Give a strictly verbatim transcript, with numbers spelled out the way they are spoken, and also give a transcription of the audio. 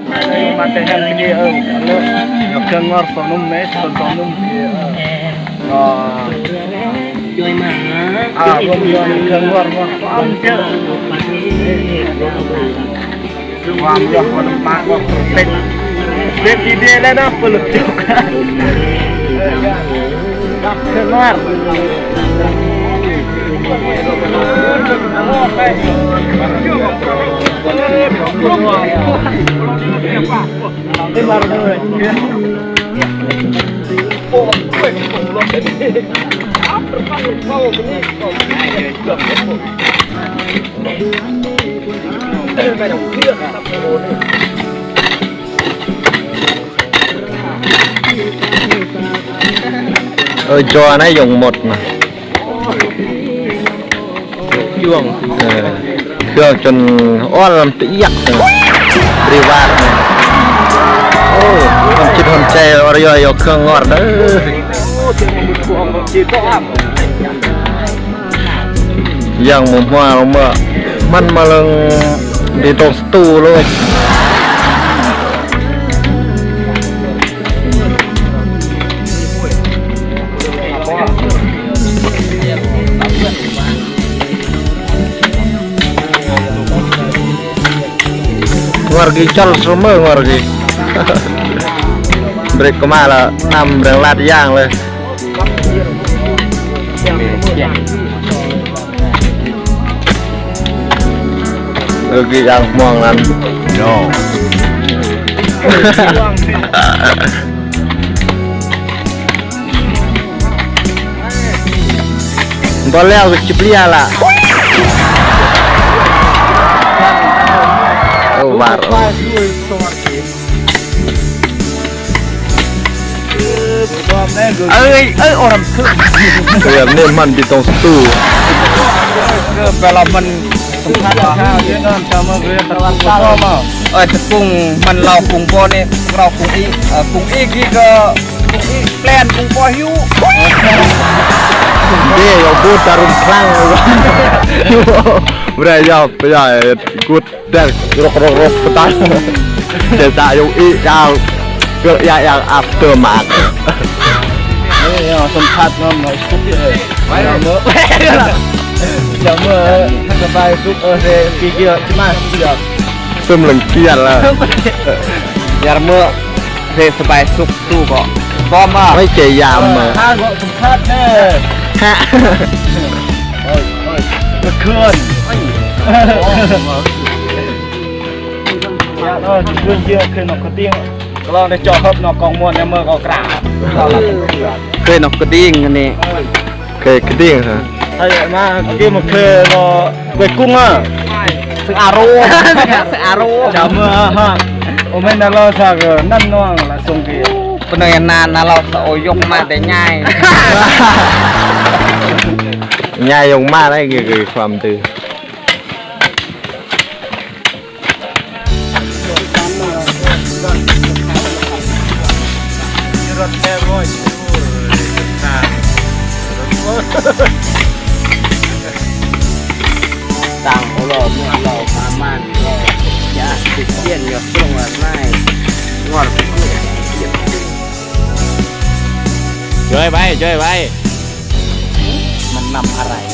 Mate yang sini, eh, kalau yang keluar sonum, mes, sonum, eh. Ah. Ah, belum yang keluar, wah. Wah, ya, waduh, mangkok perfect. Beb ide lah dah, peluk juga. Keluar. Ơ, jo na yong mot na. Yong. Ơ, yong chun ol lam te yak na. Privat na. Ô, kon chit hon chai or yo yo kang or da. Yang mumua lomba man malang di tong stu lo. Ngargi chal semua ngargi. Break kemala, nam breng lat yang le. Oke, yang muang nan. No. Boleh aku ciplia lah. Oh, baru. Ơi, ơi, orang. Ơi, ni man di tong stu. Ơi, tepung man lao kung bo ni, lao kung i, ơ, kung i ki ke, kung i plan kung bo hiu. Dia, ya, bu, tarum plang. Bro, ya, ya, good. Dan rok, rok, rok, petan. Dia tak yuk i yang ke ya yang aftermath. Ini yang sempat ngom mau stop ya. Mana? Jam, eh, sampai stop, eh, saya pikir cemas ya. Sem lengkian lah. Biar mau saya sampai stop. Tu ko. Bom ah. Oi, che yam. Ha, ko sumpat ne. Ha. Oi, oi. Bekun. Oi. Ya, oi, bekun dia ke nok keding. Kalau dia cohop nok kong muan nama kau kra. Ke nok keding ni. Ke keding ha. Hai, ma, ke mo ke no kue kung ah. Seng aro. Seng aro. Jama ha. Omen na lao sa ke nan noang langsung ke. Peno ya na, na lao sa oyok ma de nyai. Nyai yong ma lai ke ke kuam tu. Tang ulo mu lo paman lo. Ya, kesian ya, kurang warnai. Ngor. Joi, bai, joi, bai. Menam arai.